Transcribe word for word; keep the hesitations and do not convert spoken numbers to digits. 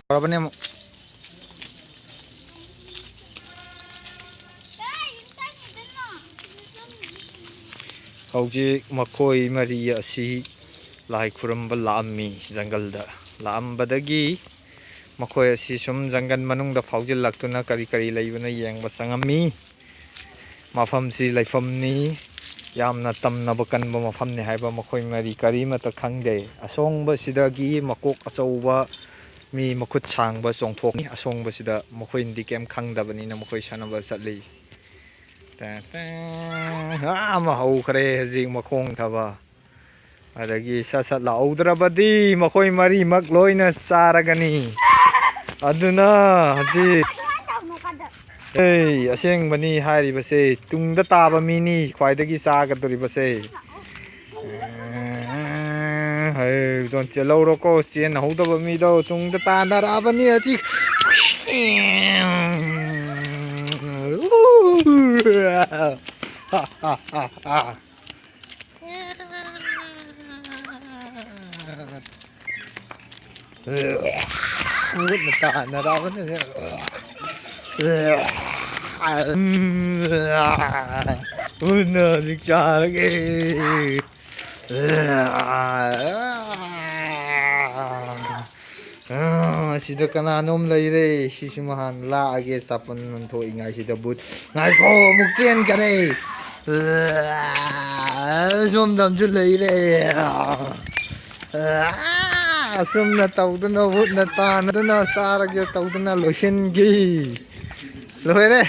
ꯇꯧꯔꯕꯅꯦ ꯑꯃꯨꯛ꯫ ꯍꯧꯖꯤꯛ ꯃꯈꯣꯏ ꯃꯔꯤ ꯑꯁꯤ ꯂꯥꯏ ꯈꯨꯔꯨꯝꯕ ꯂꯥꯛꯑꯝꯃꯤ ꯖꯪꯒꯜꯗ꯫ ꯂꯥꯛꯑꯝꯕꯗꯒꯤ ꯃꯈꯣꯏ ꯑꯁꯤ ꯁꯨꯝ ꯖꯪꯒꯜ ꯃꯅꯨꯡꯗ ꯐꯥꯎꯖꯤꯜꯂꯛꯇꯨꯅ ꯀꯔꯤ ꯀꯔꯤ ꯂꯩꯕꯅꯣ ꯌꯦꯡꯕ ꯆꯪꯉꯝꯃꯤ꯫ ꯃꯐꯝꯁꯤ ꯂꯩꯐꯝꯅꯤ, ꯌꯥꯝꯅ ꯇꯝꯅꯕ ꯀꯟꯕ ꯃꯐꯝꯅꯤ ꯍꯥꯏꯕ ꯃꯈꯣꯏ ꯃꯔꯤ ꯀꯔꯤꯃꯠꯇ ꯈꯪꯗꯦ꯫ ꯑꯁꯣꯡꯕꯁꯤꯗꯒꯤ ꯃꯀꯣꯛ ꯑꯆꯧꯕ ꯃꯤ ꯃꯈꯨꯠ ꯁꯥꯡꯕ ꯆꯣꯡꯊꯣꯛꯏ꯫ ꯑꯁꯣꯡꯕꯁꯤꯗ ꯃꯈꯣꯏꯅꯗꯤ ꯀꯩꯝ ꯈꯪꯗꯕꯅꯤꯅ ꯃꯈꯣꯏ ꯁꯥꯟꯅꯕ ꯆꯠꯂꯤ꯫ ꯇꯦ ꯇꯦ꯫ ꯑꯥ, ꯑꯃ ꯍꯧꯈ꯭ꯔꯦ ꯍꯧꯖꯤꯛ ꯃꯈꯣꯡ ꯊꯕ꯫ ꯑꯗꯒꯤ ꯁꯠ ꯁꯠ ꯂꯥꯛꯍꯧꯗ꯭ꯔꯕꯗꯤ ꯃꯈꯣꯏ ꯃꯔꯤꯃꯛ ꯂꯣꯏꯅ ꯆꯥꯔꯒꯅꯤ꯫ ꯑꯗꯨꯅ ꯍꯧꯖꯤꯛ, ꯑꯩ ꯑꯁꯦꯡꯕꯅꯤ ꯍꯥꯏꯔꯤꯕꯁꯦ, ꯇꯨꯡꯗ ꯇꯥꯕ ꯃꯤꯅꯤ ꯈ꯭ꯋꯥꯏꯗꯒꯤ ꯆꯥꯒꯗꯧꯔꯤꯕꯁꯦ꯫ ꯍꯩ, ꯆꯦꯜꯍꯧꯔꯣꯀꯣ, ꯆꯦꯟꯍꯧꯗꯕ ꯃꯤꯗꯣ ꯇꯨꯡꯗ ꯇꯥꯟꯅꯔꯛꯑꯕꯅꯤ ꯍꯧꯖꯤꯛ꯫ ꯃꯨꯠꯅ ꯇꯥꯟꯅꯔꯕꯅꯤꯅ꯫ ꯃꯨꯠꯅ ꯍꯧꯖꯤꯛ ꯆꯥꯔꯒꯦ꯫ ꯑꯥ, ꯁꯤꯗ ꯀꯅꯥꯅꯣꯝ ꯂꯩꯔꯦ꯫ ꯁꯤꯁꯨ ꯃꯍꯥꯟ ꯂꯥꯛꯑꯒꯦ꯫ ꯆꯥꯄꯟ ꯅꯟꯊꯣꯛꯏꯉꯥꯏꯁꯤꯗ ꯕꯨꯠ꯫ ꯉꯥꯏꯈꯣ, ꯑꯃꯨꯛ ꯆꯦꯟꯈꯔꯦ꯫ ꯑꯥ, ꯁꯣꯝꯗ ꯑꯃꯁꯨ ꯂꯩꯔꯦ꯫ ꯑꯥ, ꯑꯁꯨꯝꯅ ꯇꯧꯗꯨꯅ ꯕꯨꯠꯅ ꯇꯥꯟꯅꯗꯨꯅ ꯆꯥꯔꯒꯦ ꯇꯧꯗꯨꯅ ꯂꯣꯏꯁꯤꯟꯈꯤ꯫ ꯂꯣꯏꯔꯦ꯫